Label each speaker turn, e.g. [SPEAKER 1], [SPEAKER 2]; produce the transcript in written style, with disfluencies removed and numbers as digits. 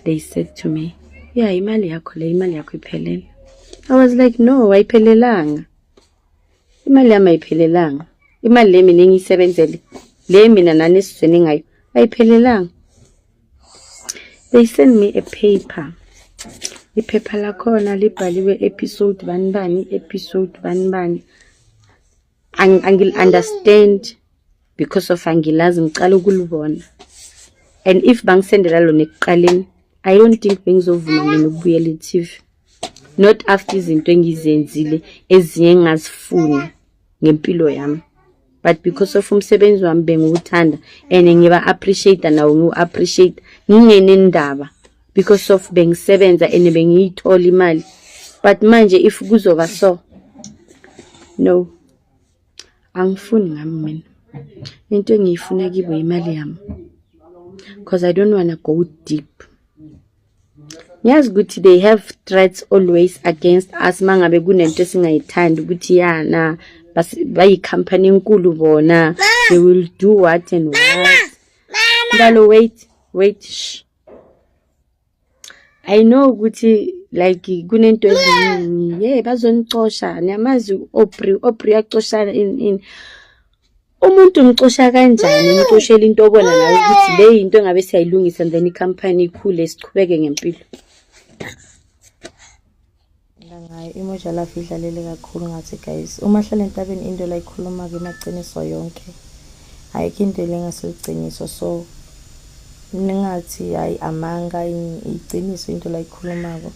[SPEAKER 1] They said to me, "Yeah, imali yakho le, imali yakho iphelele." I was like, "No, ayiphelelanga. Imali yami ayiphelelanga. Imali le mina engiyisebenzele, le mina nani esizweni ngayo, ayiphelelanga." They send me a paper. Iphepha lakhona libhaliwe episode bani bani, episode bani bani. Angil-understand because of angilazi, ngicala ukulibona. And if bangisendela lona ekuqaleni, I don't think bengizovuma mina ukubuyela e-TV. Not after izinto engizenzile, ezinye engingazifuni ngempilo yami. But because of umsebenzi wami bengiwuthanda and ngiba-appreciate nawo, ngiwu-appreciate ngingenendaba because of bengisebenza and bengiyithola imali. But manje if kuzoba so, no, angifuni ngami mina. Into engiyifuna kibo imali yami. 'Cause I don't wanna go deep. Ngiyazi ukuthi they have threats always against us mangabe kunento esingayithandi, ukuthi yana bayikhampani enkulu bona, they will do what and what. Ndalo, wait, wait, shh. I know ukuthi like kunento eziningi, yeah, bazonicosha. Niyamazi u-Aubrey, Aubrey uyacoshana in in umuntu umcosha kanjani? Umcoshela into obona nawe ukuthi le yinto engabe siyayilungisa and then ikhampani ikhule, sichubeke ngempilo.
[SPEAKER 2] Ngayo iMoja Love idlalele kakhulu ngathi, guys. Uma hlala entabeni, into la ikhuluma-ke emaciniso yonke, ayikho into le engaseliciniso. So ningathi hayi, amanga, iciniso into la ikhulumako.